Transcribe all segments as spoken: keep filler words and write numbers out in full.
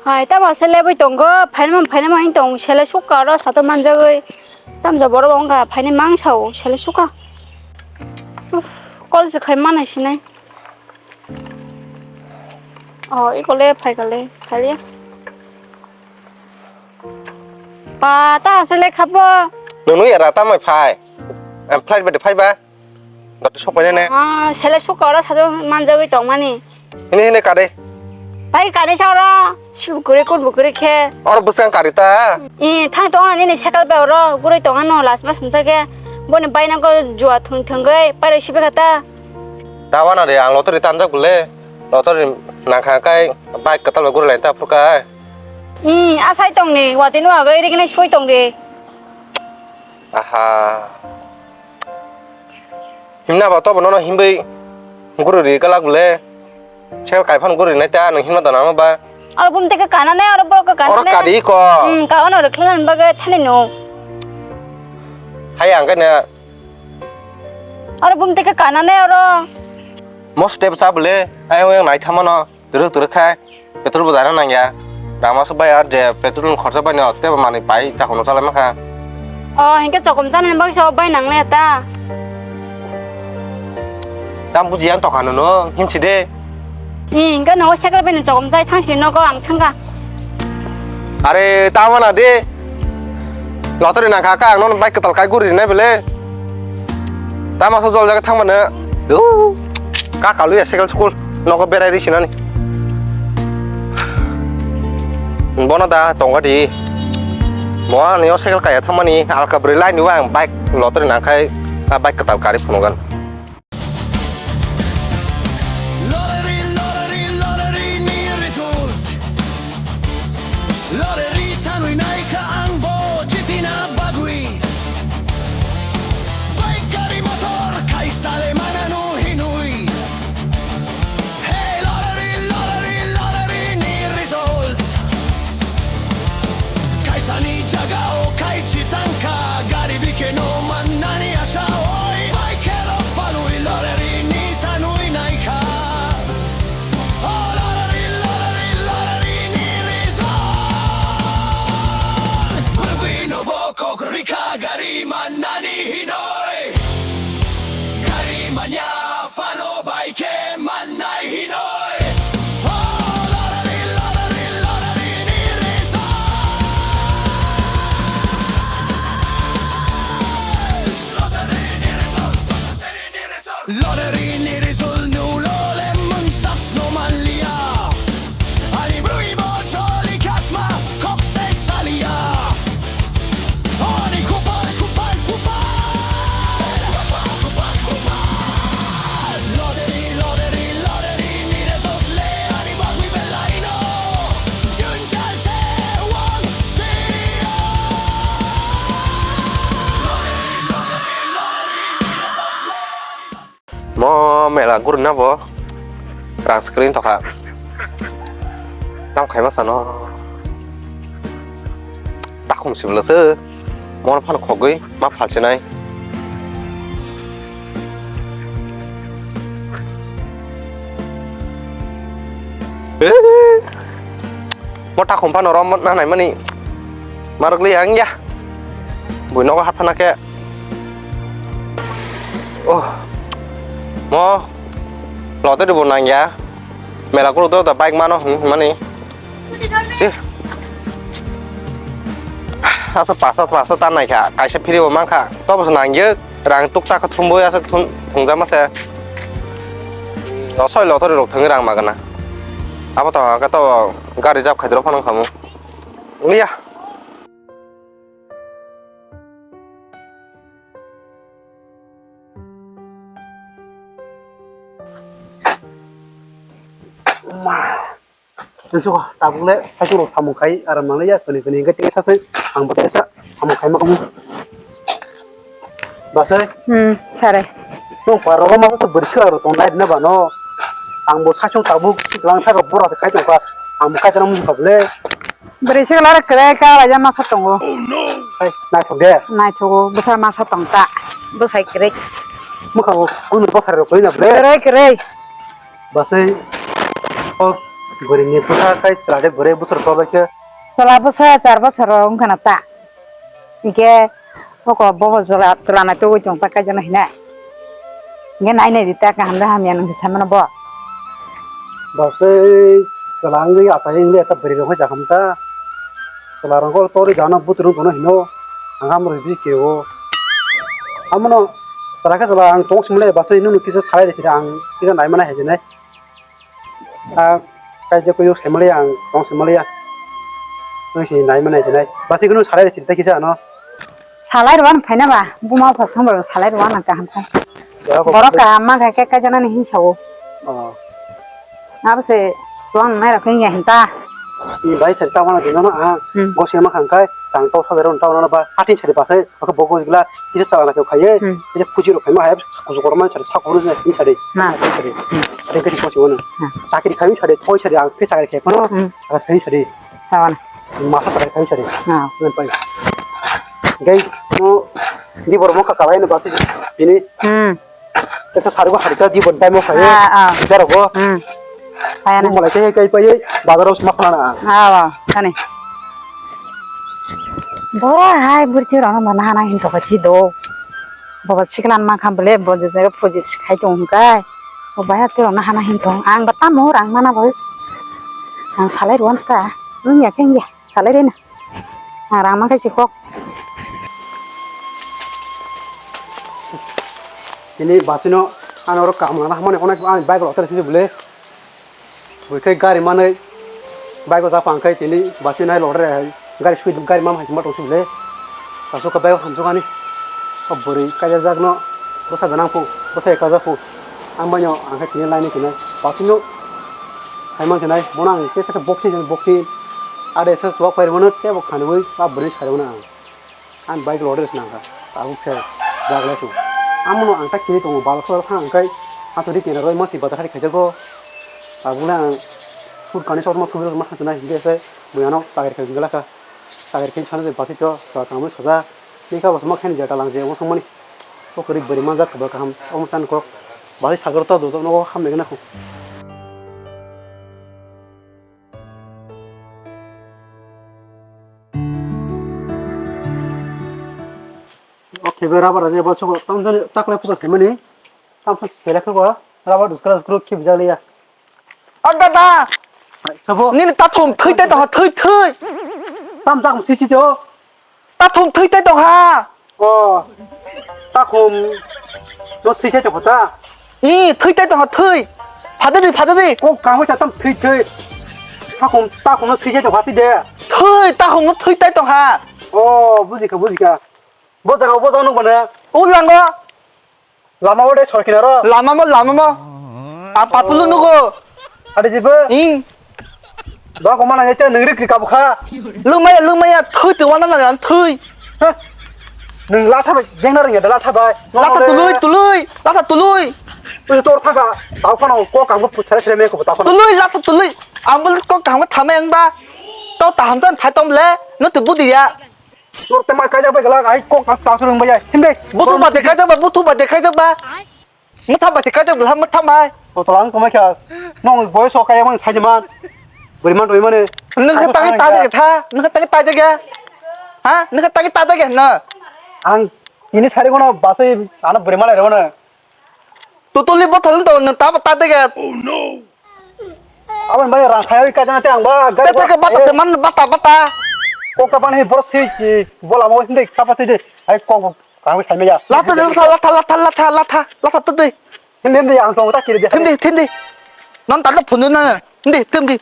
Hai, tamo se lebwi tongo, phainama, phainama wng tong, sele sukha oro sato manjagwi. Tamja borok wngkha, phaini mang sao, sele sukha. Uff, call se khai mana sinai. Oh, iko le phai kale, phai le. Ba, ta se le khabo. Nunu yara tamai phai. Am flight bade phai ba. Dot sok painai ne. Ah, sele sukha oro sato manjagwi tongmani. Hini hini kade. Bai kade sa oro. Sil bukuri kun bukuri khe. Oro bwskang kari ta. I thang tong ani ni cycle bai oro gurui tong ano las mas hwnsa khe. Boni bai nang ko jua thung thungwi pai roi sibe kha ta. Ta wana de ang lottery tanjak bole. Lottery nangkha kai bike kwtal bai gurui lai ta phurka. I asai tong ni wati no agwi ri kene sui tong de. Aha. Himna ba tobo nono himbai guru ri kalak le. Sel kai phan guru ri nai ta nang himna dana ba. Oro bum teke kana ne, oro boro kana ne. Oro kadi ko. Hmm, ka ono ro khlan ba ge thani no. Hai ang ne. Oro bum teke kana ne oro. Mo step sa bole. Ai yang nai thamano. Turuk turuk khai, petrol bo dana nangya. Rama se bai ar je petrol ni khorsa bai no tebo manwi pai ta kono chalai mankha. O, hinkhe chokom chanani bagwi se o bai nangle ta. Tam buji ang tokha nono, himsi de. Hi, hinkhe no cycle bai no chokom chai thangsi nogo ang thangkha. Are, ta wana de. Lottery nangkha ka ang nono bike kwtal kai guri rinai bele. Tama so jol jaga thang mano. Du. Ka kalu ya cycle school. Nogo berai ri sinani. Bono da tongga di. Mo ani o cycle kaya thang mani alka bwrwi line ni ang bike lottery nangkhai a bike kwtal kari phunugan. Lottery, lottery, lottery ni result. Lottery thanwi naikha ang bo jitina bagwi. Bike gari motor khai sale mananu hinwi. Hey, lottery, lottery, lottery ni result. Kaisani jagao kaichi tangkha, gari bikeno mannani asha oi. Bai kero palui lorry ni tanui naikha. O lorry, lorry, lorry ni result. Bwrwino bo kok rikha gari mannani hinoi. Gari manya phano bai khe mannai hinoi. Oh, lottery, lottery, lottery ni result. Lottery ni result, lottery ni result. Lottery ni result nulo le mungsap sno manliya. Ani bwrwi bo choli khatma kok se saliya. Ani kupal, kupal, kupal. Kupal, kupal, kupal. Lottery, lottery, lottery ni result le ani bagwi belai no. Jwnjal se wng siya. Lottery, lottery, lottery ni result le ani Mo mela gurina bo rang screen tokha. Tam khaima sano. Takhum sibla se. Mo phano khogwi ma phalsinai. Mo takhum phano rom na naimani. Marok li ang ya. Bui nogo hapna khe. Oh. Mo lottery bo nangya. Mela kuru do da bike mano hwn mani. Si. Asa pasa pasa ta naikha. Kaisa free bo mankha. To bo nangya. Rang tukta khe thumbo asa thum thungjama se. Osoi lottery rok thangwi rang magana. Abo to hwnkhe to gari jab khaidro phano khamu. Liya. Tei suka tabuk le haikheno samung khai aram nang ya kani kani hingke tei sasai ang bo tei sa samung khai ma kamu. Basai. Hmm, sare. Nung paro ma to bersi aro tong nai na ba no. Ang bo sasung tabuk siklang thago bura khai tong kha. Ang bo khai tong mung kha ble. Bwrwi se lar kwrwi ka laijak masa tongo. Hai, naithok de. Naithogo, bwsa masa tong ta. Bwsai kwrwi. Mwkhango kunu bwsarok kwrwi na ble. Kwrwi, kwrwi. Basai, o, Bwrwini bwsa kai chwla de bwrwi bwswk kwlai khe. Chwla bwsa char bosor wngkha na ta. Hingke oko bobo chwla, chwla nai tugui tong ta kaijaknai hinai. Hingke nai nai di ta kaham da hamya nang samano bo. Basai chwla wngwi achai wngwi eta bwrwi rok hai jakam ta. Chwla rok torwi jana buturung kono hino. Ang ham rwi bi kebo. Amono chwla khe chwla ang tong simle basai nunu kisa salai rw sidi ang kisa nai mana hai jinai. Ah, kaisa kuyu semaliya ang tong semaliya. Nung si nai manai sinai. Basi kunu salai risi ta kisa ano. Salai rwan phaina ba, buma pha song ba salai rwan ang kaham khai. Ya, kok- Borok kaham ma khai kai kai jana ni hin sao. Oh. Abo se tuang nai ra khai ya hinta. Ni bai sari ta wana dino na, ah. Hmm. Go se ma khang kai, tang to sa beron ta wana ba, atin sari ba khai. Aka bogo igla kisa chala na khe khaiye, Hmm. kisa puji rok khaima hai kuju korma sari sa kuru na tin sari. Na. Tin sari. Hmm. Ade kari kosi wona. Hmm. Chakri khaimi sari, thoi sari, ang khe chakri khai kono, Hmm. aka khai sari. Sawan. Masa sari khai sari. Na. Nang pai. Gai no di bor mo ka kalai na basi ini. Hmm. Tesa sari ko hari ka di bon time mo khaiye. Ah, ah. Daro go. Hmm. Kaya na. Mo malai kai kai pai bazar os ma khana. Ah, wa. Kani. Bo hai burchi rok no nahana hin thok si do. Bo siklan ma kham bole bo je jaga phoji sikhai tong kai. Bo baya te rok nahana hin thong. Ang ba tamo rang mana bo. Ang salai ruan ta. Nung ya keng ya. Salai re na. Ang rang ma kai si kok. Ini basino ano oro kam lana hamani onek ani bike rok tere sini bole. Bui khe gari manwi bike o japang khe tini basi nai lore hai gari sui gari mam hai ma tong sibole. Asuk khe bike o hamsuk ani o bwrwi kaijak jak no bwsa gwnang phu bwsa ekajak phu ang bai no ang khe tini lainai tini basi no hai man khe nai bono ang khe khe boksi boksi ade se suwak pai rwmano tei bo khanwi a bwrwi sai rwmano ang. Ang bike lorder se nangkha, tabuk se jagle su. Amono ang ta kini tongo, balo sora phang kai, ato ri kena roi masi bata hari khajago. Tabuk le ang sur kani sor ma thubui ma khanchuna hingke se, mui ano tager khe gela kha. Tager khe sana je basi to, sa tamo saja. Ni ka bas ma khen jata lang je, mo songmani. Ko kori bari ma jat ba kaham, o mo san kok. Basi sagar ta do, no ham ne na khu. O khebe rubber je bo sobo tam jani taklai pusa khemani. Tam pusa sele khe bo rubber duskala duskala khebe jaliya. O dada! Sabo. Nini tathum thwi tai tong, thwi, thwi. Tam jak sisi jo. Takhum thwi tai tong ha. O, takhum no swi sai tong kha ta? I, thwi tai tong ha, thwi. Phade di, phade di. Kok kangwi ta tam thwi thwi. Takhum, takhum no swi sai tong kha ti de. Thwi, takhum no thwi tai tong ha. O, buji kha, buji kha. Bo jaga, bo jaga nung bana. U lango. Lama o de sor kinaro. Lama mo, lama mo. A papulu nugo. Ade jibo. Ing. Ba ko mana nete nengri kri kabu kha. Lungmaya, lungmaya, thui tu wana na thui. Ha? Nung latha bai, jeng na ringya da latha bai. Latha tului, tului, latha tului. Ui tor thaga, tau khano ko kang ko puchare sere me ko tau khano. Tului, latha tului. Ambul ko kang ko thame ang ba. Tau taham tan thai tom le, no tu budi ya. Tor tema kaijak bai gala ai kok ang tang surung bai ai. Himde. Buthu ba dekhai da ba, buthu ba dekhai da ba. Mutha ba dekhai da ba, mutha mai. O tolang ko mai kha. Nong boy so kaya man sai man. Buri man roi mane. Nang ka tangi ta de tha, nang ka tangi ta de ga. Ha? Nang ka tangi ta de ga na. Ang ini sari kono basai ana buri man roi mane. Tutuli bothol to nang ta ba ta de ga. Abang bayar rang kaya ka jana te ang ba gari. Tete ke bata te man bata bata. Kok ta ban he bor si si bola mo hindi kapa te de. Ai kok kang sai meya. Latha latha latha latha latha latha latha tete. Hindi hindi ang tong ta kiri de. Hindi hindi. Non ta lo phun na. Hindi hindi.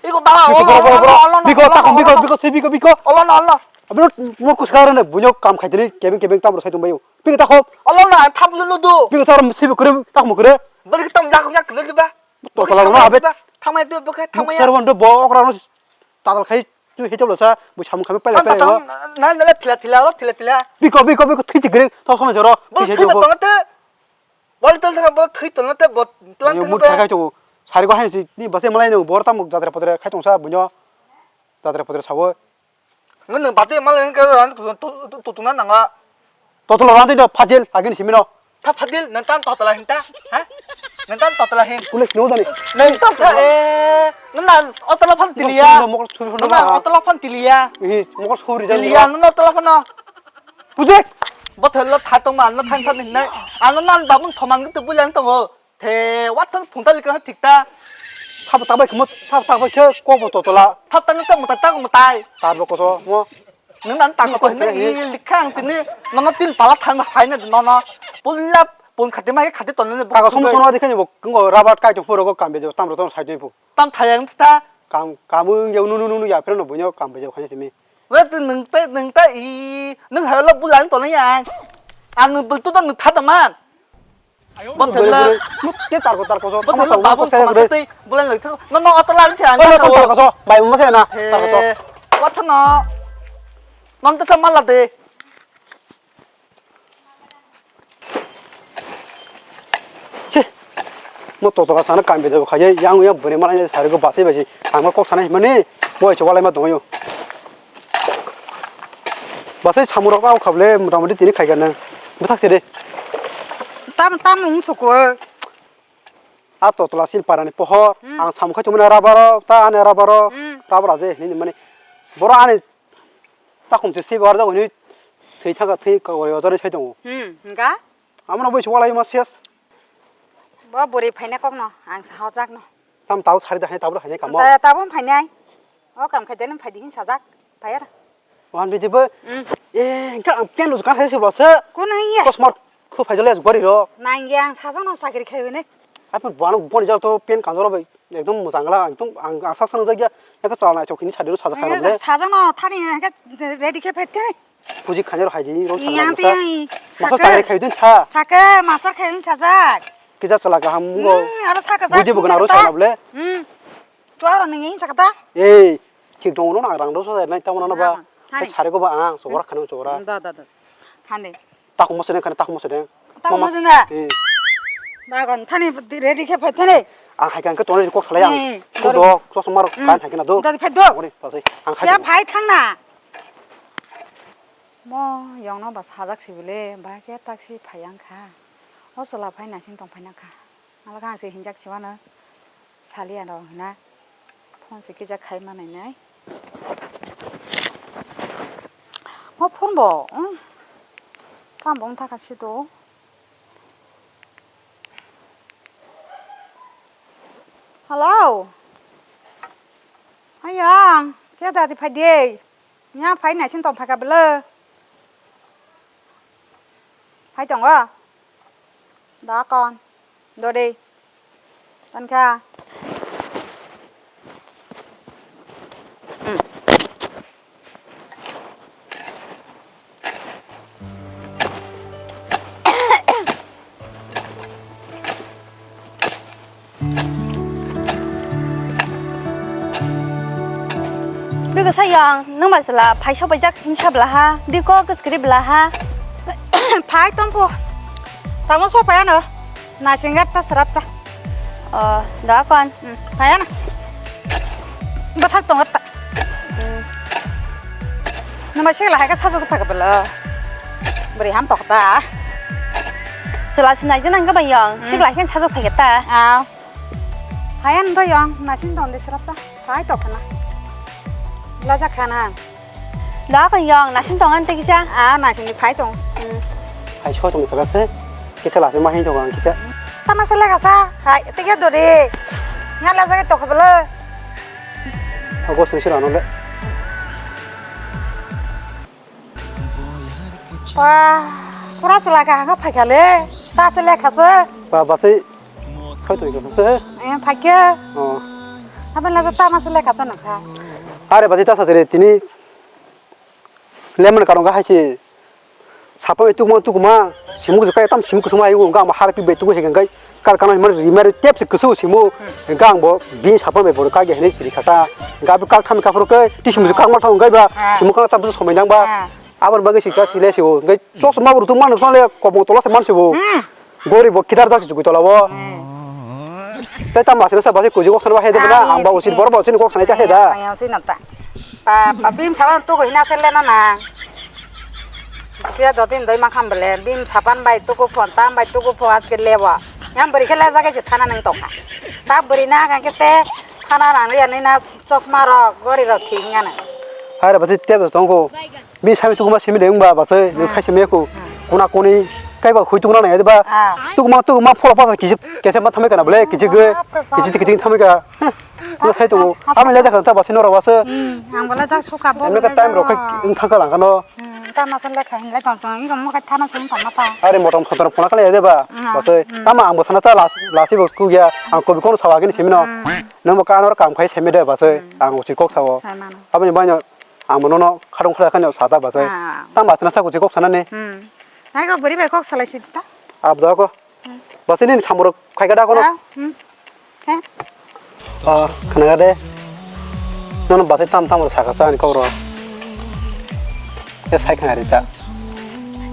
Iko dala. Biko biko biko biko biko biko biko biko. Olo na olo. Abro mur kus karone bunyo kam khai tini kebeng kebeng tam ro sai tung bayo. Biko ta khop. Olo na thap lo do. Biko ta ro sibi kure ta mo kure. Balik tam jak jak le ba. To sala runa habe. Thamai tu bukai thamai. Sar wan do bo okra no tadal khai tu hito lo sa bu sam khame pele pele. Na na thila thila lo thila thila. Biko biko biko thiji gre to sama joro. Bo thiji thima bo. Tonga te. Bol tol thanga bo thui tonga te bo tlang tong. Mur thakai to. Sari ko hai si ni base malai no bor tam jatra potre khai tong sa bunyo. Jatra potre sawo. Nwng bati mal nwng ke ran tu tu tu tu na nanga. Totolo ran tei do phajil agin simino. Tha phajil nwng tan totolo hinta. Ha? Nang tan totla hin. Kule kino jani. Nang totla, eh, nang na otla phan tiliya. Mokol suri hono. Nang na otla phan tiliya. Ihi, mokol suri jani. Tiliya, nang na otla phan no. Puje. Bothel lo tha tong ma, no thang thang hin nai. Ano nan babun thoman gitu bulan tongo. The, what the phung tali ka thik ta. Sabo tabai khmo, sabo tabai khe kok bo totla. Thap tang ta mutai ta mutai. Tarbo koso mo. Nwng nang tako to hinwi likha ang tini nono tin pala thang hai na nono pulla pun khati ma khati to nini kago som sono dikhe ni bo ngo rabat kai to phuro go kambe jo tamro to sai to phu. Tam thayang ta. Kam kamu ya nunu nunu ya phero no bunyo kambe jo khani timi. Wa tu nwng ta nwng ta i nwng ha lo bulang to nang ya. Ang bul tu to nwng thada man. Bo thela. Mut ke tarko tarko so. Bo thela babun thoma tei bulan lagi thela. No no atala ang thela. Oi, tar koso. Bai mo se na. Tar koso. Wathano. Mam ta mala de. Che. Mo to to ka sana kam be do khaye yang yang bune mala sari go basi basi. Ang kok sana mani. Mo che walai ma dong yo. Basai samung rok tao khable mota moti tini khai gana. Bwthak se de. Tam tam wng suko. A totla sil parani pohor. Hmm. Ang samung khai tumani rabaro ta ani rabaro. Hmm. Rabaro je hini mani. Boro ani takhum se se bar jago ni thwi thanga thwi ka oi ojor sai tongo. Hmm. Ga? Amno bai walai ma ses. Bo bwrwi phaina kokno ang sahajak no. Tam tau sari da hai tabro hai kamo. Ta tabung phainai. O kam khai deni phai di hin sajak. Phai ara. Wan bidi bo. Mm. Eh, engka ang pen lu kan hai se bose. Kun hai ya? Kosmar khu phai jale gori ro. Nang yang sajak no sakri khai ne. Apa bana boni jal to pen kan jalo bai. Ekdom mujang la ekdom ang ang sak sang jak ya. Eka chala nai chok ni sadi ro sajak khai ne. Sajak no thani eka ready khe phai thani. Puji khainai rok hai di, rong Yang sana tiyang masa. Masa saka. Chakri khai dun sa. Saka, master khai dun sajak. Kisa chala kaham go. Hmm, aro saka jak. Buji bukan aro sana bole. Hmm. Tu aro nang yang saka ta? Eh, thik dong no, rang do sa nai tamo na ba. Hai. Sari go ba ang, sogora khano sogora. Da, da, da. Khande. Takhum mo sedeng khane, takhum mo sedeng. Takhum mo sedeng da? Eh. Bagon, thani ready khe phai thani. Ang hai kan ke tone kok salai ang. Eh, tu doro. Do, so sumar kan hai kana do. Da, phai do. Ore, pasai. Ang hai. Ya phai thang na. Mo yongno ba sajak sibile, ba khe taksi phai ang kha. O chwla phai naising tong phai na kha. Ang kha se hinjak siwano sali ano hina. Phone se kisa khai ma nai nai. Mo phone bo, hmm? Kam bo wng thaka si do. Hello. Ayang, khe dadi phai de. Nya phai naising tong phai kha bwle. Phai tongo. Da kon. Dode. Tankha. Biko sayang, nung bai chwla phai sopaijak hinsa bwla ha, biko kwchwkri bwla ha. Phai tongkho. Tamo sopai ano. Naisingya ta srapcha. O, da kon. Hmm, phai ano. Bathak tongo ta. Hmm. Nung bai sikla hai ka sasu ka phai ka bwla. Bwrwi ham tok ta. Chwla sinai jana hwnkhe bai yong. Hmm. Sikla khe sasu phai ka ta. Ah. Phai ano to yong, naising tong de srapcha. Phai tok khana. Lajak khana. Da kon yong, naising tong an te kisa. Ah, naising ni phai tong. Hmm. Hai so tong phai se. Kisa la se ma hin tong an kisa. Tama se lekha sa. Hai, te kya dori. Nga lajak tok bolo. Ago sing sira no le. Ba, pura chwla kaham khe phaikha le. Ta se lekha se. Ba, ba se. Khoi toi khe se. Eh, phaikhe. Oh. Aben la ta ma se lekha se nokha. Are ba ta sa tere tini. Lemon karong ga hai se. Sapa bai tukuma tukuma. Simuk jukai tam simuk kusuma ayu ga ma har pi bai tuku he ga. Kar kana himar rimar tep se kusu simu. Hwnkhe ang bo bini sapa bai bono kagya hinwi siri khata. Hwnkhe abo kak thami kaphuru khe twi simu kak ma thang hwnkhe ba simu kak tam somai nang ba. Aboni bagwi sikha sile sibo. Hwnkhe chosma bo rwtwk mano sale kobong tola se man sibo. Gori bo kidar jak se chukui tola bo. Tei tam asina sa basi kuji kok sana ba he de na ang ba usit bor ba usit kok sana ta he da. Pa, pa, bim sapan tuku hina se lena na. Kira dua tin doi makham bele, bim sapan bai tuku pho, tam bai tuku pho, aske lebo. Yang beri khe lajak se thana nang tongkha. Ta beri na kang khe te thana nang ya ni na chosma rok, gori rok thik ngana. Hai re basi tebo tongo. Bi sami tukuma simi de wngba basai, nang sai simi ku. Kuna kuni kaiba hui tukuna nang ba. Ah. Tukuma tukuma phola phola kisi kese ma thamai kana bole, kisi ge, kisi kisi thamai ka. Heh, kuna sai tongo. Ami le jakha ta basai noro basa. Hmm, ang bole jak suka bo. Emne ka time rok khai wng thangka lang kano. Hmm, tama sele khai hinlai tong chong, iko mo khai thana sung tong mata. Are motom sotor phone kale de ba. Hmm. Basai, hmm. Tama ang bo sana ta las, lasi bo ku ya. Ang kobi kono sawa gini simi no. Hmm. Nang bo kanor kam khai simi de basai. Hmm. Ang usi kok sawo. Sai mano. Aboni baino ang bo nono khatong khala khaino sata basai. Ah. Tang basna sa kuchi kok sanani. Hmm. Hai ko buri bai kok salai sita. Abda ko. Hmm. Basai nini samurok khai kada kono. Ah, hmm. He. Oh, khana de. Nono basai tam tam saka sa ani kok ro. E sai khana rita.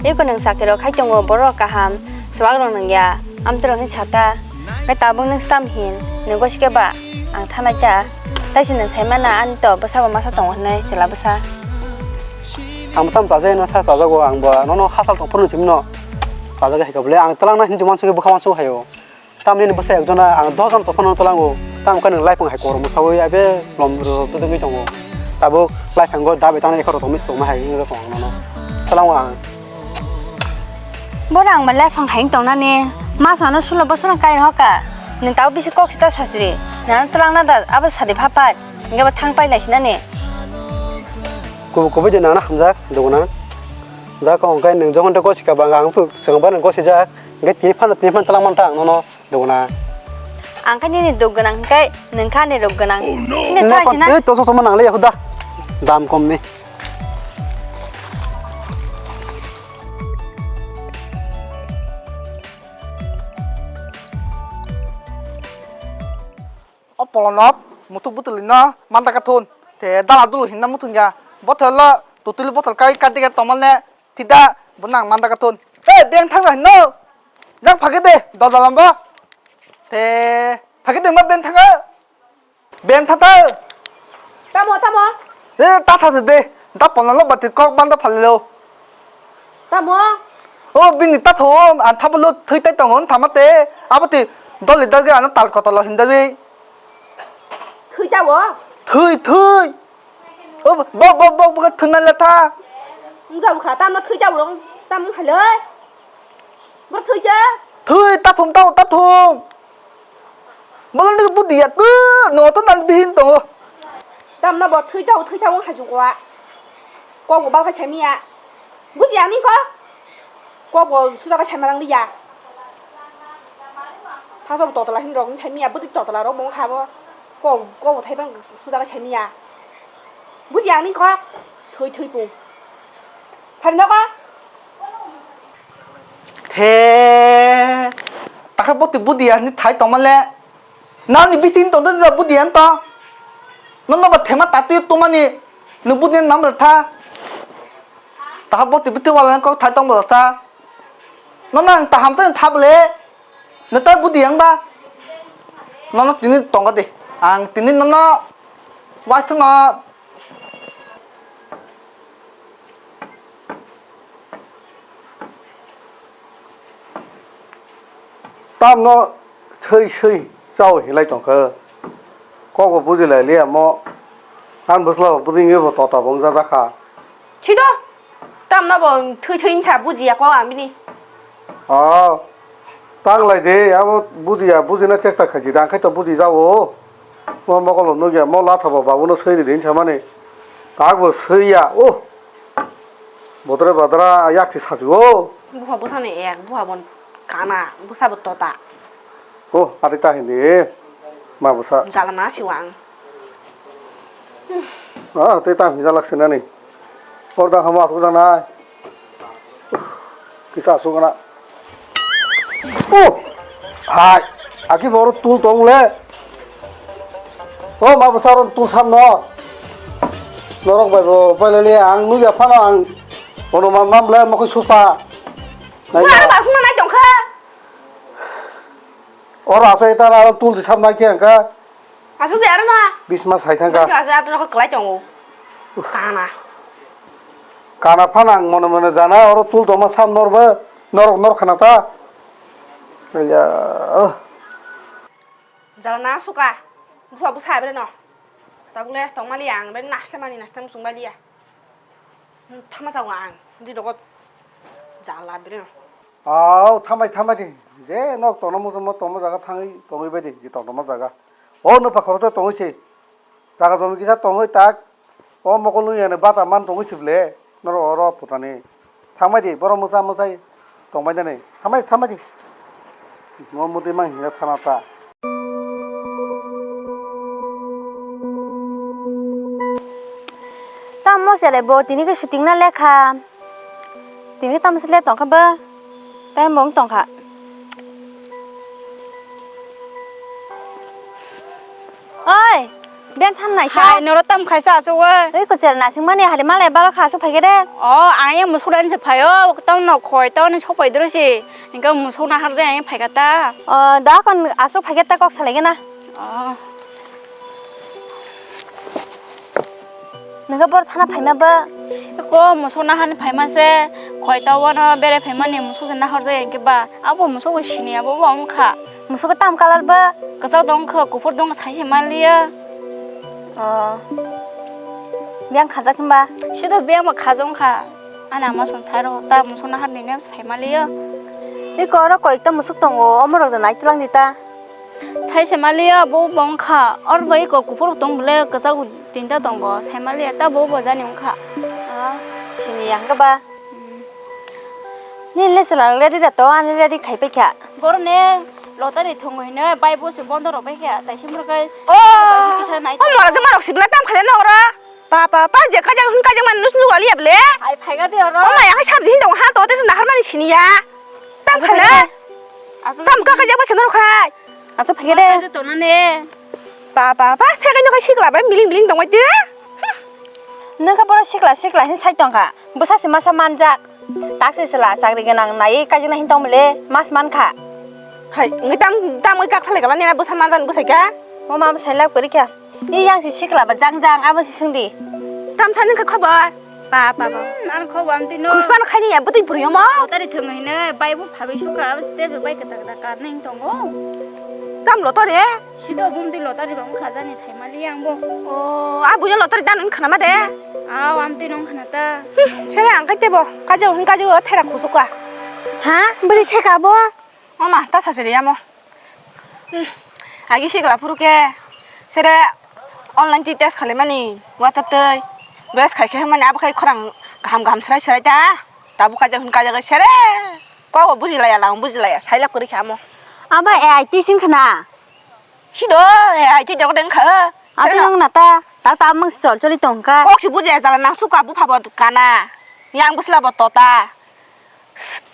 Eko nwng sakirok hai tongo, borok kaham, chubakrok nwng ya, amtwrwk hinwi sata, hwnkhe tabuk nwng stam hin, nwng gosikhe ba, ang thanai ta, taisi nwng saimana ani to bwsabo masa tongo hinwi chwla bwsa. Ang tam chajakna sa chajago, ang bo nono hachal tong phuru simi no chajago hai khe bole, ang twlangna hinwi uansukhe bwkha uansuk hai o. Tamni bwsa ekjona ang dogan tongphano tlango. Tamo khe nwng laifang hai korom sawi abe lom ro to tongwi tongo. Tabuk laifango dabe tangnai khoro tongmi tongma hai wngwi tong ang nono. Tlango ang. Bono ang belai laifang hai tongnani. Mas ano sulo bosong kai hoka. Nwng tabo bisi kok sita sasri. Nang twlang na da abo sadi phapat. Hingke bo thang pai lai sinani. Kubu kubu de nana hamjak dogona. Da ko hingke nwng jogon de gosika bang ang tu sengba nwng gosijak. Hingke tini phano tini phano twlang manta ang nono. Duguna. Ang khe nini duk gwnang hwnkhe nwng kha ni ruk gwnang. Oh, no. Hwnwi tha sina. Ei, to, to, to, ma nang le, yahuda. Dam kom ni. O polonop, muthuk butulino, manda kathun. Te dala dulu hinna muthung ya. Botol lo, tutuli botol kai, kadi kai tomal ne. Tida, bo nang manda kathun. Hey, beng thang no. Nang phage de, dodol lambo. Te, phage de ma beng thang. Beng thang ta. Tamo, tamo. Hey, ta tha de. Da pona lo bati kok banda phale lo. Tamo. O bini ta tho, an thabo lo thui tai tongon thama te. Abo ti doli dagi ano tal kotolo hindari. Thui ta bo. Thui, thui. O, bo, bo, bo, bo, thwngna le tha. Wngjabu kha, tamno thwi jabu rok, tam wng kha le. Boro thwi cha. Thwi, ta thum, ta, ta thum. Bolo nini budi ya, tu, no, to nan bihin tongo. Tamno bo thwi ta, thwi ta wng kha jugo a. Kok bo bal kha sai miya. Buji ani ko. Kok bo suja kha sai ma rang liya. Thaso bo totla hin rok wng sai miya, budi totla rok bo wng kha bo. Kok, kok bo thai bang suja kha sai miya. Buji ang ni kok. Thwi, thwi pung. Phari nogo. The. Takha boti budi ani thai tongma le. Nani bitin tong da budi an to. Nono ba thema tati tumani. Nu budi nam le tha. Takha boti biti wala kok thai tong bala tha. Nono ang taham tani thap le. Neta budi yang ba? Nono tini tongga de. Ang tini nono waithano. Tamno swi swi chao hinlai tongkha. Kok bo buji lai liya mo. Ang bwsla bo budi wngwi bo tota bo wngjajakha. Chido. Tamno bo thwi thwi wngsa bujiya kok ang bini. Oh, tanglai de, abo bujiya, bujina chesta khaisi, dang khai to buji jao. Mo mokolo nugya, mo latha bo babuno swi ridi hinsa mani. Tak bo swiya, oh. Botre badra yak si sasi, oh. Buha bwsani ek, buha bon kana, bwsa bo tota. Oh, ati ta hindi. Ma bwsa. Jala na siwang. Ah, tei tang hinjalak sinani. Or da hamo asuk jana. Kisa asuk na. Oh! Hai, aki boro tul tong le. Oh, ma bwsa ron tul sam no. Norok bai bo bai le ang nugya phano ang. Ono ma mam le mokoi supa. Nai. Buhari ba suma nai tongkha. Oro asai ta aro tul di sam nai khe angka. Asuk de aro na. Bisma sai thangka. Asuk asa ato ko kelai tongo. Kana. Kana phanang mone mone jana oro tul toma sam norba norok nor khana ta. Aya. Jala na suka. Bupha bwsa bre no. Tabuk le tongmali ang bre nasle mani nasle musung baliya. Thama jago ang. Di dogot jala bre no. Au, thamai, thamai di. Je nok tongna muchungma tongma jaga thangwi tongwi bai di, di tongna jaga. O no pakhoro to tongwi se. Jaga jomi kisa tongwi tak. O mokol nung yani bata man tongwi se ble. Noro oro putani. Thamai di, borok mwsa mwsai tongbai nani. Thamai, thamai di. Mo mudi mang hina thana ta. Tamo sele bo tini ke shooting na lekha. Tini tamo sele tongkha ba. Time bong tongkha. Oi, ben tham nai sa. Hai, noro tam khaisa asuk oi. Oi, kuchel nasing mani hali malai balo kha asuk phaikhe de. O, ang yang musuk dan se phaio, tamo no khoi, tamo ni sok pai dro si. Hingke musuk nahar jai ang phaika ta. O, da kon asuk phaikhe ta kok salai gana. O. Nengke bor thana phaima ba. Ko musuk nahar ni phaima se, khoi ta wano bere phaima ni musuk se nahar jai ang ke ba. Abo musuk bo sini abo bo ang kha. Musuk tam colour ba. Kwchak dong kha, kuphur dong sai se maliya. O. Biyang khajak himba? Sido biyang bo khajong kha. Ana ma son saro ta musuk nahar ni ne sai maliya. Iko oro koi ta musuk tongo, omorok da nai tulang di ta. Sai se maliya bo bo wngkha, oro bai iko kuphur tong bole kwchak tinta tongo, sai maliya ta bo bo jani wngkha. Ah, sini yang khe ba. Hmm. Nini le chwla ready da to, ani ready khai pai kha. Boro ne lottery thwngwi hwnwi bai bo se bondo rw bai kha, taising bwrwk kai. Oh! Kisa nai. Oh, mora jwng marok sibla tam khaina oro. Pa, pa, pa, je kajak hwn kajak man nus nugwali ya ble. Ai, phaiga de oro. Oh, maya khai sabji hin dong ha to, te nahar mani sini ya. Tam khala. Tam ka kajak ba kheno khai. Aso phaiga de. Aso tona ne. Pa, pa, pa, se kaino khai sikla bai miling miling dong bai de. Nung ka boro sikla sikla hin sai tong kha. Bwsa se masa manjak. Tak se sela chakri gwnang nai kajak na hin tong mile mas man kha. Hai, ngi tam tam ngi kak thale gala nina bwsa manjan bwsai ka. Mo ma bwsai lab kori kha. Ni yang si sikla ba jang jang abo si sungdi. Tam sa nung ka khobor? Pa, pa, pa. Hmm, ang khobor amtwi no. Khuspan khaini ya bwtwi bwrwi omo. Lottery thwng hine bai bo phabai suka abo ste bai kata kata kar nang tongo. Tam lottery? Sido bumtwi lottery ba wngkha jani saimali ang bo. Oh, a buya lottery dan wngkha nama de? Aw, amtwi no wngkha na ta. Hmm, sere ang kai tebo. Kajo hin kajo thera khusuka. Ha? Bwtwi theka bo? Mama, ta sasiri amo. Hmm. Agi sikla phuru khe sere online twi test khalimani WhatsApp twi bes khai khe mani abo khai khorang kaham kaham srai srai ta. Tabuk kajak hwn kajak sere. Kok bujilaya lang bujilaya sailak kwrwi khe amo. Abo A I T sing khna. Sido A I T dok deng kha. Ate nong nata. Ta ta mang chol choli tong kha. Kok si bujaya jala nang suka bupha bo kana. Yang bwsla bo tota.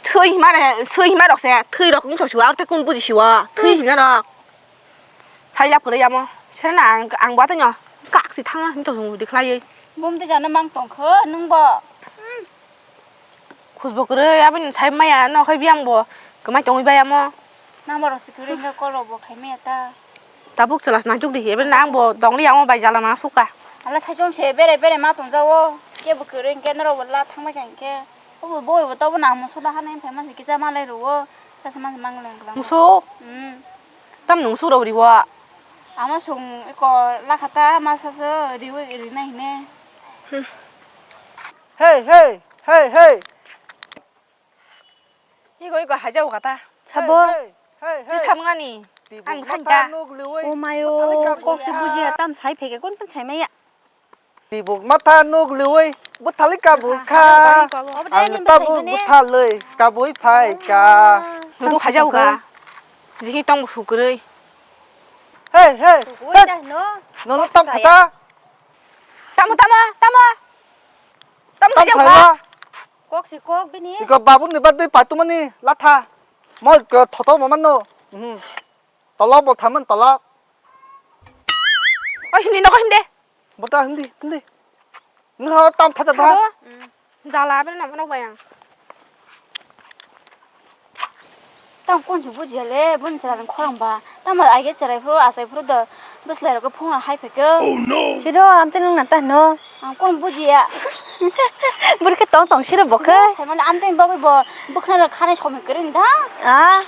Thwi hima re, thwi hima rok se, thwi rok wngthok siwa, orte kun buji siwa, thwi hima rok. Thai ya pore yamo, sere na ang, ang bo athaino kak si thangna hinwi tong di khlaiwi. Bumtwi jana mang tong kho, nwng bo. Khusbo kwrwi, aboni sai maya, no khai biyang bo, kwmai tongwi bai amo. Nang borok si kwrwi hwnkhe call rok bo khai maya ta. Tabuk chwla se naituk di, ebe nang bo dongli amo bai jala nang suka. Ala saichung se bere bere ma tongjago, kebo kwrwi hwnkhe norok bo la thangbai kha hwnkhe. Obo boi bo tobo nang musu bahan nang phaima se kisa malai rwo, kisa se manse mangleng kwlangma. Musu? Hmm. Tam nung musu rw riwo? Ama sung iko lakha ta masa se riwi rinai hine. Hmm. Hey, hey, hey, hey. Iko, iko, haja kata. Sabo? Hey, hey, hey, hey. Samngani. Ang sanja. Oh mayo, kok si bujiya tam sai phege kon pen sai maya. Tibuk matha nuk liwi bwthali kabul kha. Ang tabuk bwthalwi kabui phai kha. Nudu khajago ga. Jikhi tong bu sukrwi. Hey, hey, hey. Nono tam khata. Tamo, tamo, tamo. Tam khajago ga. Kok si kok bini. Iko babuni badwi patumani latha. Mo ko thoto mamano. Mhm. Tolok bo thaman tolok. Oi, hindi noko hindi. Bota hindi, hindi. Nokha tam thata ba. Thado? Jala bini namo nok bayang. Tam kon si bujiya le, bun chwla khorang ba. Tam ai ge chwrai phuru, achai phuru do. Bwslai rok phung hai pheke. Oh no. Siro, amte nang nata no. Ang kon bujiya. Burke tong tong siro bokhe. Sai mane amte bagwi bo bwkhna khane somoi kering da. Ah.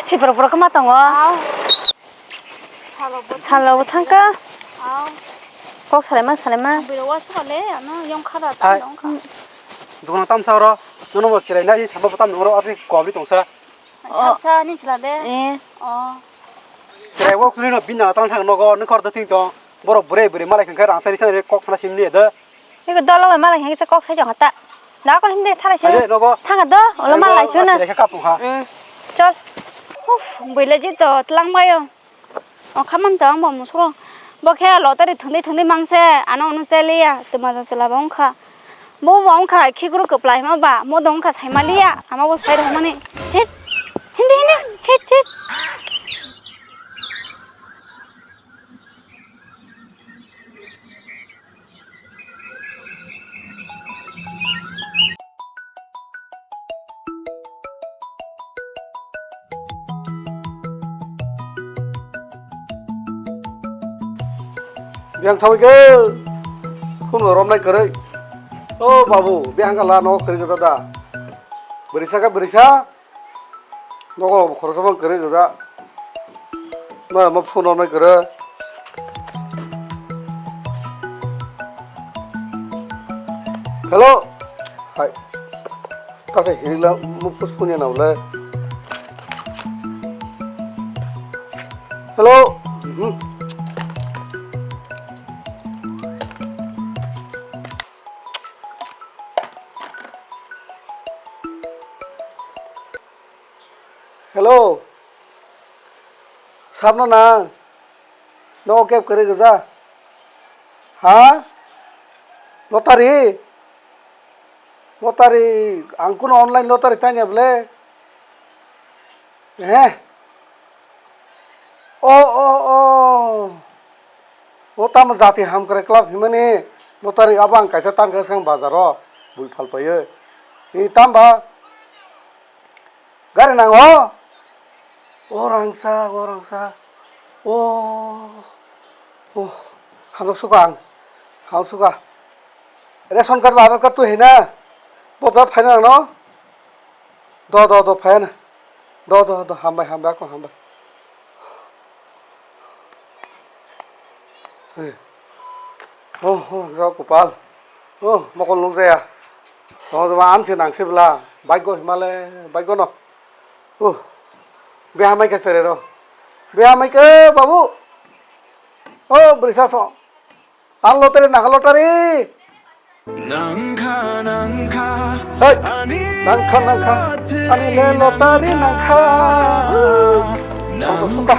Sipro poro kama tongo. Au. Salo bo Salo bo thangka. Au. Kok salai ma, salai ma. Biro wa suka le, ano yong khara Hai. ta yong kha. Dukno tamsa oro, nono bo chirai nai, sabo tam noro, ari kobri tongsa. Sapsa ni chila de. Eh. Oh. Chirai wo kuli no bina tang thang nogo, nung kor da ting tong. Boro bure bure malai khang khe rang sari sari kok thana sim ni de. Iko dolo bai malai khang khe kok sai jong ta. Da ko hindi thara sio. Aje nogo. Thang do, olo malai sio na. Chirai khe kapung ha. Mm. Chol. Uf, buile ji to tlang bayo. O khamam chang bo musro. Bo khe lottery thungdi thungdi mangse, ano unu chaliya, tuma ja chwla bo wngkha. Bo bo wngkha khikrok kwplai ma ba, mo do wngkha sai maliya, ama bo sai rwmani. Hit, hindi hindi, hit hit. Biyang thawi ke, khum romnai kwrwi. O babu, biyang kala no kwrwi kata da. Bwrwi sa khe bwrwi sa. Nogo khoroksa bang kwrwi gajak. Ma, ma phone rok nai kwrwi. Hello. Hai. Tasa hirila mo phone ya na wala. Hello. Hmm. Hello. Sabno nang? Nogo keb kwrwi gwja? Ha? Lottery? Lottery, ang kuno online lottery tanya bwle? He? O, o, o. O tamo jati hamkrai club himani lottery abo ang kaisa tangka swkang bazaro bui phalpaiyo. Ni tamba gari nango? O rangsa, o rangsa. O, o, hamjak suka ang. Hamjak suka. Ration card, Aadhaar card tu hina. Bota phaina no? Do, do, do, phaina. Do, do, do, hambai, hambai, ako hambai. Eh. Oh, oh, jao kopal. Oh, mokol nukjaya. Tong joma amse nangse bwla. Bike go himale, bike go no. Oh. Beha mai khe sere ro. Beha mai khe babu. Oh, brisa so. Ang lottery nangkha lottery. Nangkha, nangkha, Hey, ani nangkha, nangkha, ani le lottery nangkha. Nangkha,